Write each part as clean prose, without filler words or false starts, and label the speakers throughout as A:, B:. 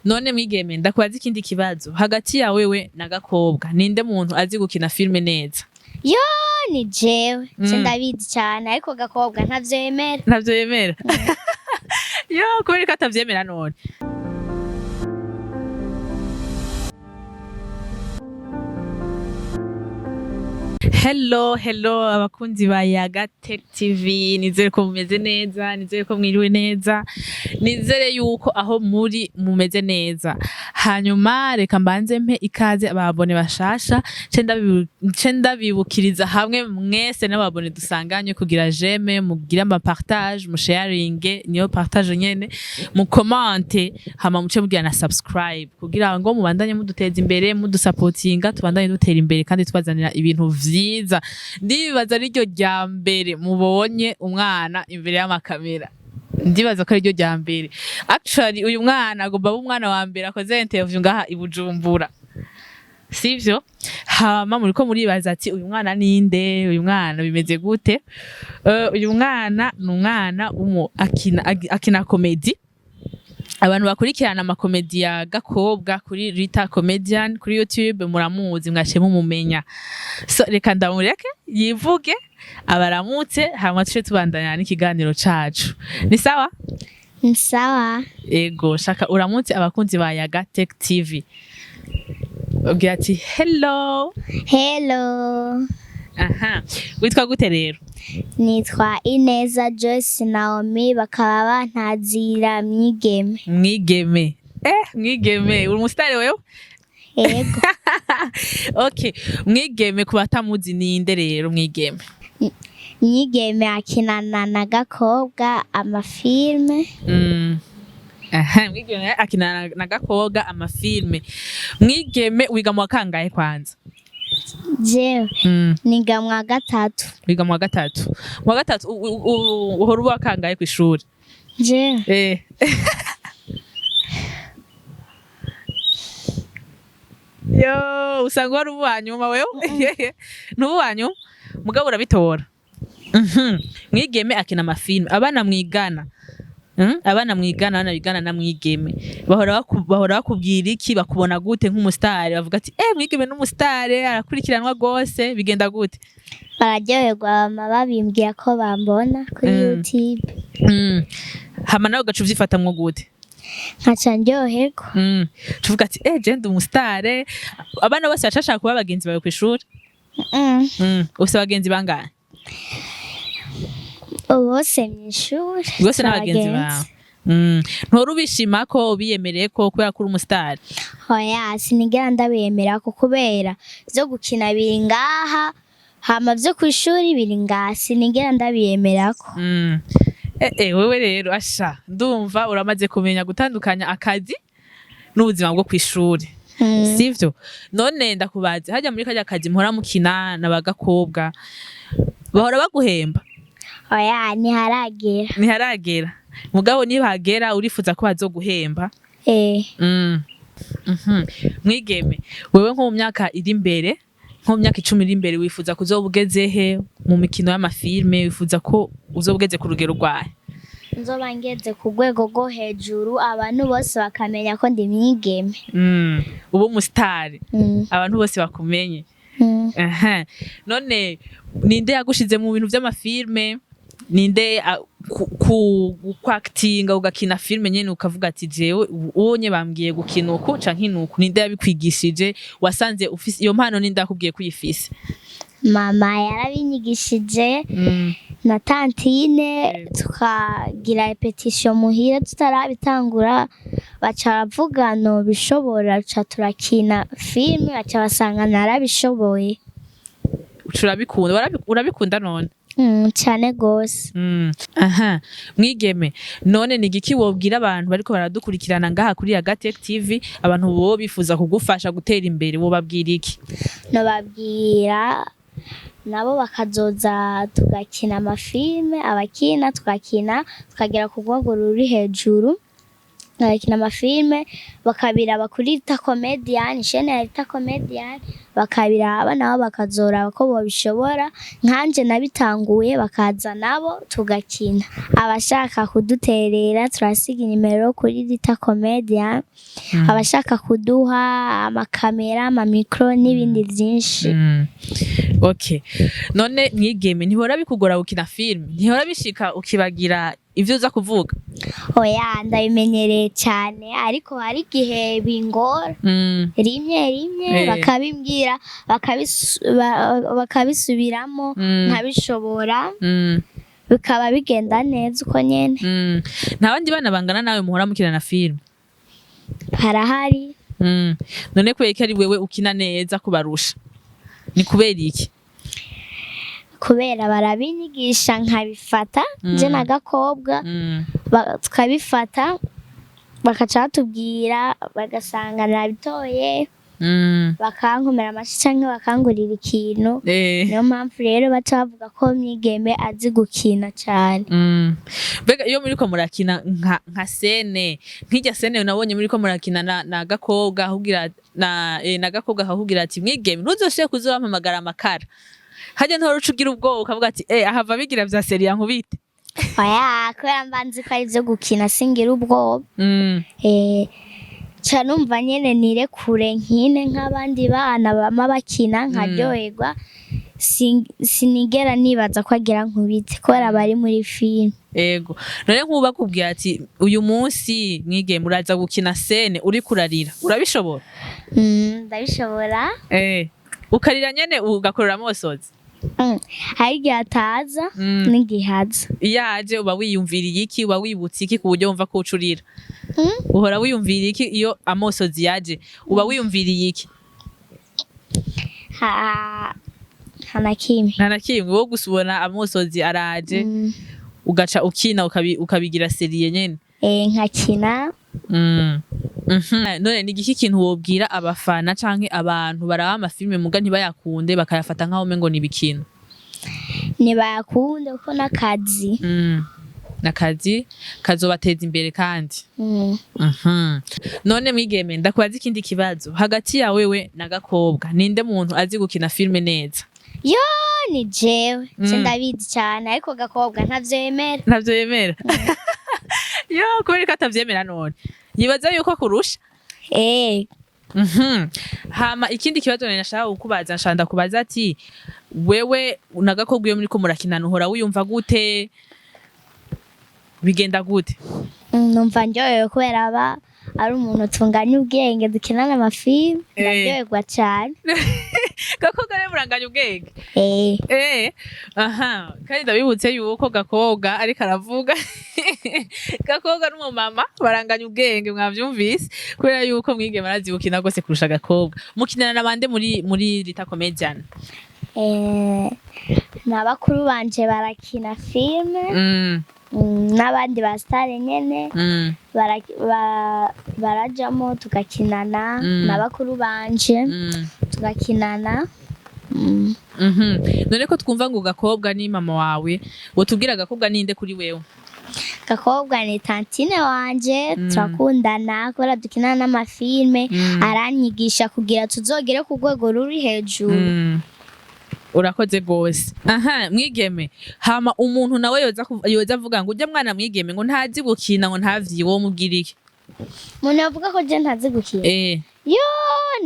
A: None mwigeme, ndakubaza ikindi kibazo: hagati ya wewe na Gakobwa, ninde muntu azi gukina filme neza?
B: Yo, ni jewe. Je ndabizi cyane, ariko Gakobwa ntavyo yemera.
A: Ntavyo yemera? Yo, kubera ko atavyemera none? Hello, hello abakunzi ba Yaga Tech TV, nizere ko mumeze neza, nizere ko mwiriwe neza, nizere yuko aho muri mumeze neza. Hanyuma reka mbanze mpe ikaze aba abonnés bashasha, nce ndabibukiriza hamwe mwese n'aba abonnés dusanganye kugira j'aime, mugire ama partage, musharinge, niyo partage nyene, mukomante, hama muce mugira na subscribe kugira ngo mubandanye muduteza imbere, mudusapotinga, tubandanye dutera imbere kandi tubazanira ibintu vyiza. Ndibaza ariryo rya mbere mubonye umwana imbere y'amakamera. Ndibaza ko ariryo rya mbere. Actually, uyu mwana agomba abe umwana wa mbere akoze interview ngaha i Bujumbura. Sivyo? Hama muriko muribaza ati: "Uyu mwana ninde? Uyu mwana bimeze gute?" Uyu mwana ni umwana umu akina comedy. Abantu bakurikirana amakomedi ya Gakobwa kuri Rita Comedian kuri YouTube muramuzi, mwaciye mumumenya. So reka ndamureke yivuge, abaramutse, hama tuce tubandanya n'ikiganiro cacu. Ni sawa?
B: Ni sawa.
A: Ego, shaka uramutse abakunzi ba Yaga Tech TV. Ubwira ati: "Hello."
B: Hello.
A: Aha. Witwa gute rero?
B: Nitwa Ineza Joyce Naomi, bakaba bantazira Mwigeme.
A: Mwigeme. Mwigeme, uri umusitari wewe?
B: Ego.
A: Okay, Mwigeme ku batamuzi ninde rero Mwigeme?
B: Mwigeme akinana na Gakobwa amafilme.
A: Aha, Mwigeme akina na Gakobwa amafilme. Mwigeme, wiga mu wa kangahe kwanza?
B: Jewe niga mwa gatatu.
A: Wiga mu wa gatatu. Mu wa gatatu uhora uba kangahe kw'ishuri?
B: Jewe
A: Yo, usanga wari uwa nyuma wewe? Ntuba uwa nyuma? Mugabo urabitora. Mwigeme akina amafilme. Abana mwigana. Abana mwigana, abana bigana na Mwigeme, bahora bakubwira iki? Bakubona gute nk'umusitari? Bavuga ati: "Eh, Mwigeme n'umusitari, arakurikiranwa gose." Bigenda gute?
B: Bararyoherwa, bama babimbwira ko bambona kuri YouTube.
A: Hama nawe ugaca uvyifatamwo gute?
B: Nkaca ndyoherwa.
A: Tuvuga ati: "Eh, je ndi umusitare." Abana bose bacashaka kuba bagenzi bawe kw'ishuri? Ufise abagenzi bangahe?
B: Bose mw'ishuri.
A: Bose n'abagenzi bawe? Ntuhora ubishima ko ubiyemereye ko kubera ko uri umusitari?
B: Oya, sinigera ndabemera ko kubera vyo gukina biri ngaha, hama vyo kw'ishuri biri ngaha, sinigera ndabiyemerako.
A: Eh, wewe rero asha ndumva uramaze kumenya gutandukanya akazi n'ubuzima bwo kw'ishuri. Sivyo? None ndakubaza, hajya muri karya kazi muhora mukina na bagakobwa, bahora baguhemba?
B: Oya, ntiharagera.
A: Ntiharagera, mugabo nibagera urifuza ko bazoguhemba?
B: Eh.
A: Mwigeme, wewe nko mu myaka iri imbere, nko mu myaka 10 iri imbere, wifuza kuzoba ugeze he mu mikino y'amafilme? Wifuza ko uzoba ugeze ku rugero rwahe?
B: Nzoba ngeze ku rwego rwo hejuru, abantu bose bakamenya ko ndi Mwigeme.
A: Uba umusitari, abantu bose bakumenye. Aha. None ninde yagushize mu bintu vy'amafilme? Ninde kwakitinga ugakina filme nyene, ukavuga ati: "Jewe ubonye bambwiye gukina uku canke nuku"? Ninde yabikwigishije? Wasanze ufise iyo mpano? Ninde yakubwiye ko uyifise?
B: Mama yarabinyigishije na tantine, tukagira répétition muhira tutarabitangura, baca baravuga nobishobora, ca turakina filme, baca basanga narabishoboye.
A: Uca urabikunda? Urabikunda none?
B: Cane gose.
A: Aha. Mwigeme, none ni igiki wobwira abantu bariko baradukurikirana ngaha kuri Yaga Tech TV, abantu bo bifuza kugufasha gutera imbere, wobabwira iki?
B: Nobabwira nabo bakazoza tugakina amafilme, abakina, tugakina tukagera ku rwego ruri hejuru. Barakina amafilme, bakabiraba kuri Rita Comedian, chaîne ya Rita Comedian, bakabiraba nabo bakazoraba ko bobishobora nkanje nabitanguye, bakaza nabo tugakina. Abashaka kuduterera, turasiga inimero kuri Rita Comedian. Abashaka kuduha amakamera, amamikro n'ibindi vyinshi.
A: Okay, none mwigeme, ntihora bikugora gukina film? Ntihora bishika ukibagira ivyo uza kuvuga?
B: Oya, ndabimenyereye cyane, ariko hari igihe bingora rimwe rimwe, bakabimbwira, bakabisubiramo, nkabishobora, bikaba bigenda neza uko nyene.
A: Nta bandi bana bangana nawe muhora mukina na film?
B: Harahari.
A: None kubera ko ari wewe ukina neza kubarusha, ni kubera iki?
B: Kubera barabinyigisha nkabifata, je na Gakobwa, tukabifata, bakaca batubwira, bagasanga nabitoye, bakankomera amashi canke bakangurira ikintu. Niyo mpamvu rero baca bavuga ko Mwigeme azi gukina cane.
A: Mbega iyo muriko murakina nka scène, nk'irya scène nabonye muriko murakina na Gakobwa, ahubwira na Gakobwa akakubwira ati: "Mwigeme, ntuzosubire kuzobampamagara amakara", harya ntuhora uca ugira ubwoba ukavuga ati: "Eh, ahava bigira vya sérieux, nkubite"?
B: Oya, kubera mba nzi ko ari ivyo gukina, singira ubwoba. Ca numva nyene nirekure nkine nk'abandi bana bama bakina, nkaryoherwa. Sinigera nibaza ko agira nkubite, kubera bari muri filime.
A: Ego, none nk'ubu bakubwira ati: "Uyu munsi Mwigeme uraza gukina scène uriko urarira", urabishobora?
B: Ndabishobora.
A: Ukarira nyene, ugakorera amosozi?
B: Hari igihe ataza n'igihe aza.
A: Iyo aje uba wiyumviriye iki? Uba wibutse iki ku buryo wumva ko uca urira?
B: Mm?
A: Uhora wiyumviriye iki iyo amosozi yaje? Uba wiyumviriye iki?
B: Nta na kimwe.
A: Nta na kimwe? Wowe gusa ubona amosozi araje, ugaca ukina, ukabigira sérieux nyene?
B: Nkakina.
A: None ni igiki kintu wobwira abafana canke abantu baraba amafilme muga ntibayakunde, bakayafata nkaho umengo ni ibikino?
B: Ntibayakunde kuko n'akazi.
A: Nakazi kazobateza imbere kandi. None Mwigeme, ndakubaza ikindi kibazo: hagati ya wewe na Gakobwa, ninde muntu azi gukina filme neza?
B: Yo, ni jewe. Je ndabizi cyane, ariko Gakobwa ntavyo yemera.
A: Ntavyo yemera? Yo, kubera ko atavyemera none yibaza yuko kurusha?
B: Eh.
A: Hama ikindi kibazo nari nashaka kukubaza, nshaka ndakubaza ati: wewe na Gakobwa, iyo muriko murakinana uhora wiyumva gute? Bigenda gute?
B: Numva ndyohewe kubera aba ari umuntu tunganya ubwenge, dukinana amafilme, ndaryoherwa cyane.
A: Gakobwa rero muranganya ubwenge?
B: Eh.
A: Aha, kandi ndabibutse yuko Gakobwa ariko aravuga, Gakobwa n'umumama baranganya ubwenge, mwavyumvise, kubera yuko Mwigeme arazi gukina gose kurusha Gakobwa. Mukinana na bande muri Rita Comedian?
B: Na bakuru banje barakina filme, n'abandi ba star nyene, barajamo tugakinana, na bakuru banje, tugakinana.
A: None ko twumva ngo Gakobwa ni mama wawe, wotubwira Gakobwa ninde kuri wewe?
B: Gakobwa ni tantine wanje, turakundana kubera dukinana n'amafilme, aranyigisha kugira tuzogere ku rwego ruri hejuru.
A: Urakoze gose. Aha Mwigeme, hama umuntu nawe yoza avuga ngo ujya mwana Mwigeme ngo ntazi gukina, ngo ntavyi, wo mubwira iki?
B: Umuntu yavuga ko je ntazi gukina?
A: Eh.
B: Yo,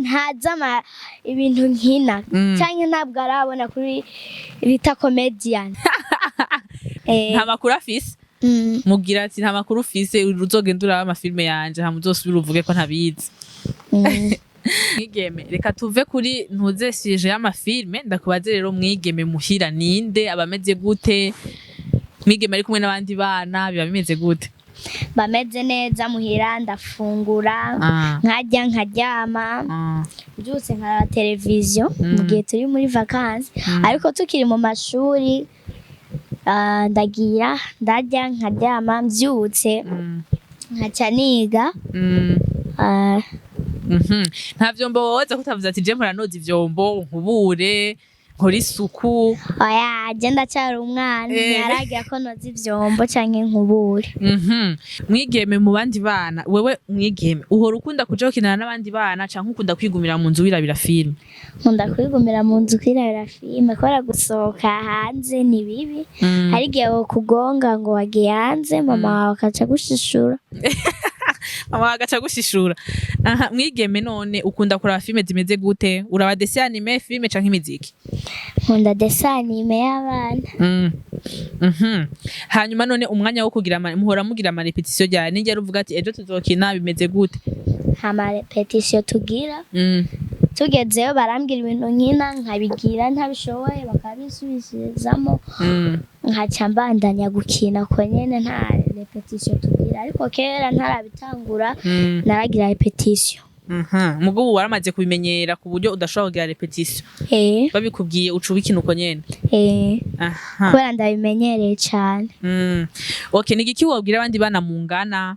B: ntazi ama ibintu nkina, canke ntabwo arabona kuri Rita Comedian.
A: Nta makuru afise. Mubwira ati: "Nta makuru ufise, uzogenda uraba amafilme yanje, hama uzosubira uvuge ko ntabizi." Mwigeme, reka tuve kuri ntuze sujet y'amafilme, ndakubaze rero: Mwigeme muhira ninde? Abameze gute Mwigeme ari kumwe n'abandi bana? Biba bimeze gute?
B: Bameze neza muhira, ndafungura, nkarya, nkaryama, mbyutse nkaraba televiziyo mu gihe turi muri vacances. Ariko tukiri mu mashuri, ndagira ndarya, nkaryama, mbyutse nkaca niga.
A: Nta vyombo woza kutavuze ati: "Je mpora noza ivyombo, nkubure Nkora isuku.
B: Oya, je ndacyari umwana. Ntiharagira ko noza ivyombo canke nkubure.
A: Mwigeme, mu bandi bana, wewe mwigeme uhora ukunda kuja gukinana n'abandi bana canke ukunda kwigumira mu nzu wirabira filime?
B: Nkunda kwigumira mu nzu kwirabira filime, kubera gusohoka hanze ni bibi. Hari igihe wokugonga ngo wagiye hanze, mama wawe akaca gushishura.
A: Mama agaca gushishura. Aha, mwigeme, none ukunda kuraba filime zimeze gute? Uraba dessin animé, filime canke imiziki?
B: Nkunda dessin animé y'abana.
A: Hanyuma none umwanya wo kugira muhora mugira ama répétition ryari? Nijya uvuga ati ejo tuzokina, bimeze gute?
B: Nta ma répétition tugira. Tugezeyo barambwira ibintu nkina, nkabigira, ntabishoboye bakabisubizamo. Nkaca mbandanya gukina uko nyene. Nta répétition tugira, ariko kera ntarabitangura naragira répétition.
A: Mugo ubu waramaze kubimenyera ku buryo udashobora kugira répétition?
B: Eh.
A: Babikubwiye uca ubikina uko nyene?
B: Eh. Kubera ndabimenyereye cane.
A: Okay, ni igiki wobwira abandi bana mungana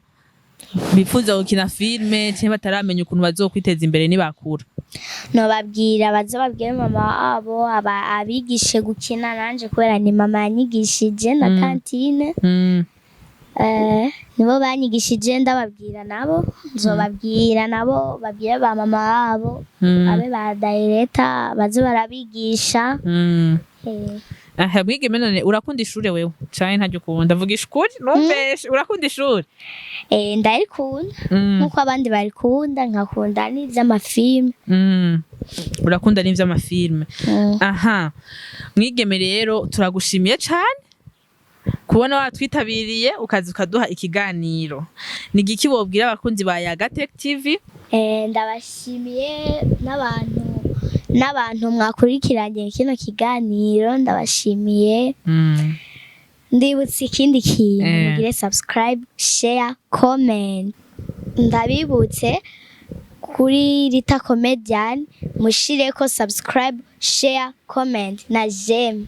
A: bifuza gukina filime canke bataramenya ukuntu bazokwiteza imbere nibakura?
B: Nobabwira baze babwire mama wabo abigishe gukina nanje, kubera ni mama yanyigishije na tantine. Nibo banyigishije. Ndababwira nabo, nzobabwira nabo babwire ba mama wabo, abe ba directeur, baze barabigisha.
A: Aha, mwigeme, none urakunda ishure wewe canke ntaryo ukunda? Vugisha ukuri, ntumbeshe, urakunda ishure?
B: Ndarikunda nkuko abandi barikunda, nkakunda n'ivy'amafilme.
A: Urakunda n'ivy'amafilme?
B: Mm.
A: Aha, mwigeme, rero turagushimiye cane kubona watwitabiriye ukaza ukaduha ikiganiro. Ni igiki wobwira abakunzi ba Yaga Tech TV?
B: Ndabashimiye n'abantu mwakurikiranye kino kiganiro, ndabashimiye. Ndibutse ikindi kintu: mugire subscribe, share, comment. Ndabibutse kuri Rita Comedian, mushireko subscribe, share, comment na j'aime.